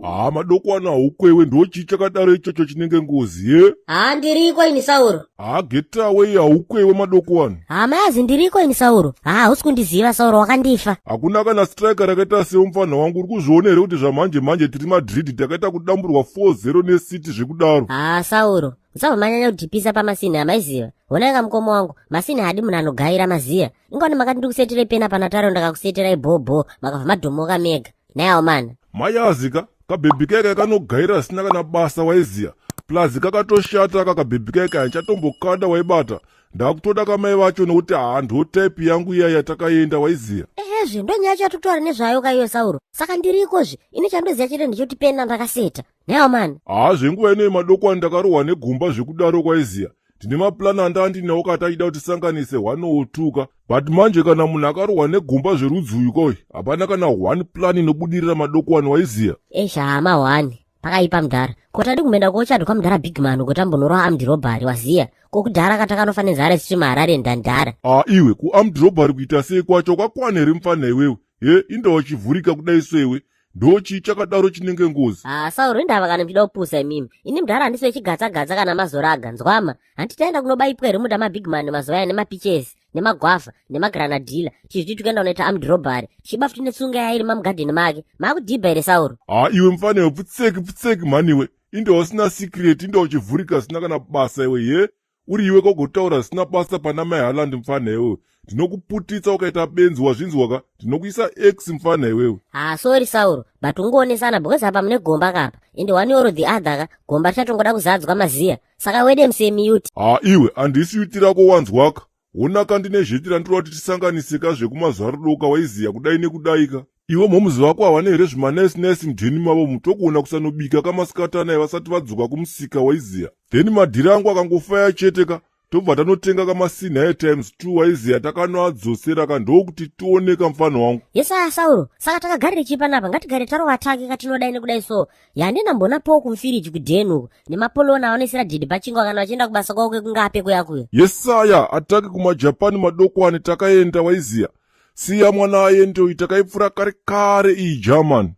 Haa madokwana haukwewe ndochii chakadaro ichocho chinenge ngozi ye? Haa ndiriko ini Sauro. Haa get away haukwewe madokwana. Haa mayazi ndiriko ini Sauro. Haa hausi kundiziva Sauro wakandifa. Hakuna kana striker rakaita sewe mfanha wangu uri kuzviona here kuti zvamhanje mhanje tiri Madrid takaita kudamburwa 4-0 neCity zvekudaro. Haa Sauro usabva manyanya kudhipisa pamasini amaiziva. Honai kamukoma wangu masini haadi munhu anogaira maziya. Ingawani makati ndikuseterei pena panataro ndakakuseterai bhobho makabva madhomoka mega. Nayawo mana. Mayazi ka kabhebhi kaika kanogaira zvisina kana basa waiziya plus kakatoshata aka kabhebhi kaika handichatombokada waibata ndakutoda kamai vacho nokuti haa ndo type yangu iya yatakaenda waiziya Ehezve ndonyaya yacho yatokutaura nezvayo ka iwe Sauro. Saka ndiriko zve ini chandoziva chete ndechekuti pena ndakaseta. Nayawo mana. Haa zvenguva ino yemadokwana ndakarohwa negomba zvekudaro kwaiziya ndine maplan anda andinawo kati achida kuti tisanganise one or two ka but manje kana munhu akarohwa negomba zverudzi uyu koi hapana kana one plan inobudirira madokwani waiziya Eish haa mahwani. Pakaipa mudhara. Ko tadi kumboenda kochadhi kwamudhara big man uko tambonorwa armed robbery waziya. Ko kudhara katakanofa nenzara isu tiri muHarare ndandhara. Haa iwe ku armed robbery kuita sei kwacho kwakwana here mfana iwewe he indawa chivhurika kudai so iwe ndochii chakadaro chinenge ngozi Ah, Sauro indava kana muchida kupusa imimi. Ini mudhara handisi wechigatsa gatsa kana mazoraga. Nzwama. Hanti taenda kunobaipwa here munda mabig man mazuva aya nemapiches, nemagwavha, nemagranadilla. Tichiti tikuenda kunoita armed robbery. Tichiba futi netsunga yairi mamugadheni make. Maakudhibha here Sauro? Haa iwe mfana iwe pfutseki pfutseki mhani iwe. Indawa usina secret, indawa uchivhurika zvisina kana basa iwe ye. Uri iwe kogotaura zvisina basa pana mai Haaland mfana iwewe. Ndinokuputitsa ukaita benzi wazvinzwa ka? Ndinokuisa X mfana iwewe. Haa sorry Sauro, but ungoonesana because apa mune gomba kapa. And one or the other ka, gomba richatongoda kuzadzwa maziya. Saka wede musemi yuti. Haa iwe, handisi yuti rako wanzwaka. Honaka ndine zheti randinoda kuti tisanganise ka zvekumazuva waiziya kudai nekudai ka. Iwe mhoms vako havana here zvimanice nice mudheni mavo mutokuona kusanobika kamasikati anaya vasati vadzoka kumusika waiziya. Then madhiri angu akangofaya chete ka tobva tanotenga kamasinhi aye times 2 waiziya takanoadzosera ka ndokuti tione ka mfana wangu. Yesaya Sauro, saka takagarire chii panapa? Ngatigare tarova take katinodai nekudai so. Yandina mbona po kumfiriji kudheni uko nemapolona avanoisira dhidhi pachingwa kana vachienda kubasa kwavo kwekungape kuya kuya. Yesaya atake kumaJapan madokwani takaenda waiziya. Siya mwana aende uyu takaipfura kare kare iyi German.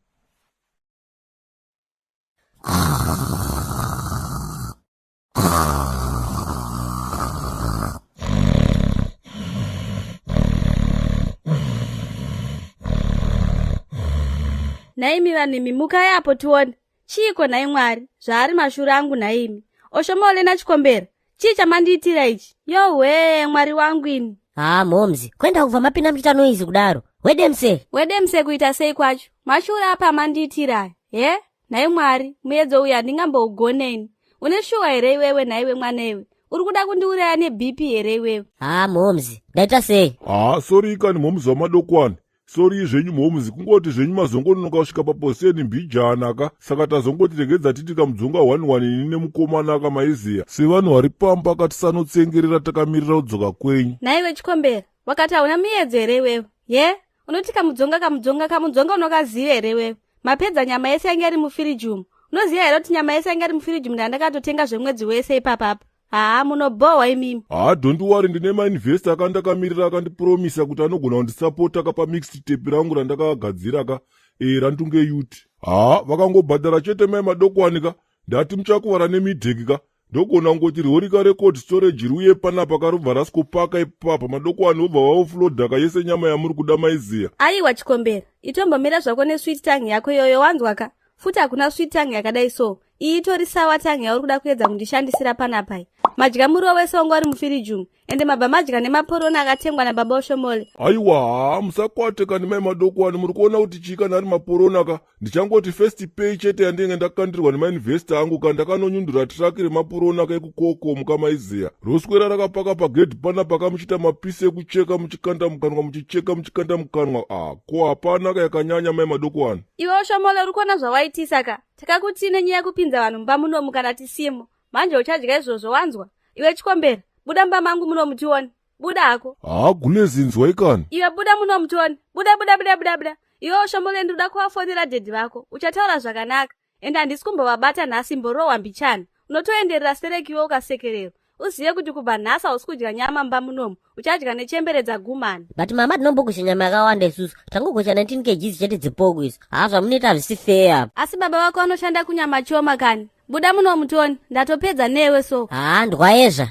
Nhaimi vanhu imi mukai apo tione. Chiiko nhai Mwari zvaari mashura angu nhaimi. Oshomole naChikombera chii chamandiitira ichi? Yohwee Mwari wangu ini. Haa momzi, kuenda kubva mapinda muchiita noise kudaro. Wedemse. Wedemse kuita sei kwacho? Mashura apa amandiitira aya. He? Nhai Mwari, muedzo uyu handingambougone ini. Une shuwa here iwewe nhaiwe mwana iwe? Uri kuda kundiuraya neBP here iwewe? Haa momzi, ndaita sei? Haa sorry kani momzi wamadokwani. Sorry zvenyu mhoms kungoti zvenyu mazongononoka kusvika paposeni mbijana ka saka tazongoti regedza titi kamudzonga one one ini nemukomana ka maiziya sevanhu vari pamba ka tisanotsengerera takamirira kudzoka kwenyu. Nhaiwe Chikombera, wakati hauna muyedzo here iwewe? Ye? Unoti kamudzonga kamudzonga kamudzonga unokaziva here iwewe? Mapedza nyama yese yanga iri mufiriji umu. Unoziva here kuti nyama yese yanga iri mufiriji umu ndandakatotenga zvemwedzi wese ipapapa? Haa munobhohwa imimi. Haa don't worry ndine mainvestor akandakamirira akandipromisa kuti anogona kundisapota ka pamixed tape rangu randakagadzira ka e, randunge youth. Haa vakangobhadhara chete mai madokwani ka ndati muchakuvara nemidheki ka ndogona kungoti rihorika record storage riuye panapa karobva rasikopaka ipapa madokwani vobva vaoflodha ka yese nyama yamuri kuda maiziya. Aiwa Chikombera itombomira zvako nesweet tongue yako iyoyo wanzwa ka Futi hakuna sweet tongue yakadai so. Iyi itori sour tongue yauri kuda kuedza kundishandisira panapa iyi. Madya muriwo wese wanga uri mufiriji umu. Ende mabva madya nemaporona akatengwa nababa Oshomole. Aiwa haa musakwate kani mai madokwani muri kuona kuti chii kana ari maporona ka ndichangoti first pay chete yandinenge ndakandirwa nemainvesta angu ka ndakanonyundura truck remaporona ka ekukoko mukamaiziya roswera rakapaka pagedhi panapa ka muchiita mapisi ekucheka muchikanda mukanwa muchicheka muchikanda mukanwa ah ko hapana ka yakanyanya mai madokwani Iwe Oshomole uri kuona zvawaitisa ka? Takakutii nenyaya yekupinza vanhu mumba munomu kana tisimo. Manje uchadya izvozvo wanzwa? Iwe Chikombera, buda mumba mangu munomu tione. Buda hako. Haa gulezi inzwai kani. Iwe buda munomu tione. Buda buda buda buda buda. Iwe Oshomole ndinoda kuvafonera daddy vako. Uchataura zvakanaka. Ende handisi kumbovabata nhasi mborohwa mbichana. Unotoenderera stereki iwe ukasekererwa. Uzive kuti kubva nhasi hausi kudya nyama mumba munomu, uchadya nechembere dzagumana. But mama, tinombogocha nyama yakawanda isusu. Tangogocha 19 kgs chete dzepoko isu. Haa, zvamunoita hazvisi fair. Asi baba vako vanoshanda kunyama choma kani? Buda muno mutoni, ndatopedza newe so. Haa, ndwayezva.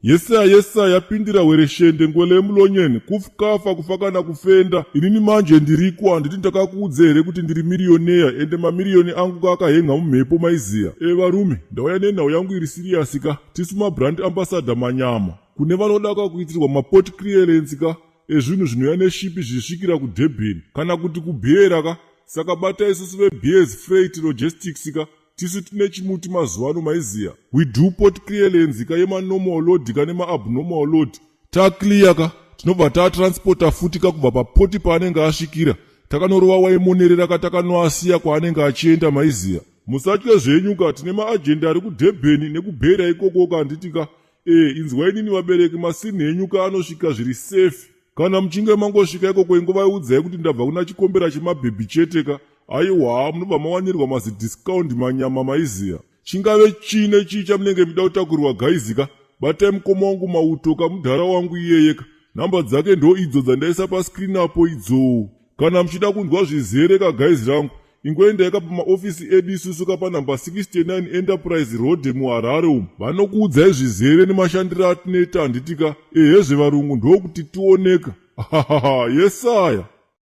Yesaya, yesaya, yapindira wereshende ngwele yemulonyeni kufukafa kufa kana kufenda. Inini manje ndiriko. Handiti ndakakuudza here kuti ndiri millionaire, ende mamiriyoni angu kaakahenga mumhepo, maiziya? E varume, ndauya nenhau yangu iri serious ka. Tisu mabrand ambassador manyama kune vanoda ka kuitirwa maport clearance ka ezvinhu zvinouya neship zvichisvikira kuDurban kana kuti kuBeira ka. Saka bata isusu veBeers Freight Logistics ka. Tisu tine chimuti mazuva ano, maiziya. We do port clearance ka yemanormal load ka nemaabnormal load. Taclear ka, tinobva tatransporta futi ka kubva paport paanenge asvikira, takanorova waimonerera ka, takanoasiya kwaanenge achienda, maiziya. Musatye zvenyu ka, tine maagents ari kuDurban nekuBeira ikoko ka, handiti ka? E, inzwa inini vabereki, masini henyu ka anosvika zviri safe. Kana muchinge mangosvika ikoko, ingovaiudzai kuti ndabva kuna chikombera chemabhebhi chete ka. Aiwa, munobva mawanirwa mazidiscount manyama, maiziya. Chingave chine chii chamunenge muda kutakurirwa, guys ka, batai mukoma wangu Mauto kamudhara wangu iyeye ka. Nhamba dzake ndo idzo dzandaisa pascreen apo idzo. Kana muchida kunzwa zvizere ka, guys rangu, ingoendai ka pamaofisi edu isusu ka panhamba 69 Enterprise Road muHarare umu. Vanokuudzai zvizere nemashandiro atinoita, handiti ka? Ehezve varungu, ndokuti tioneka. Yesaya.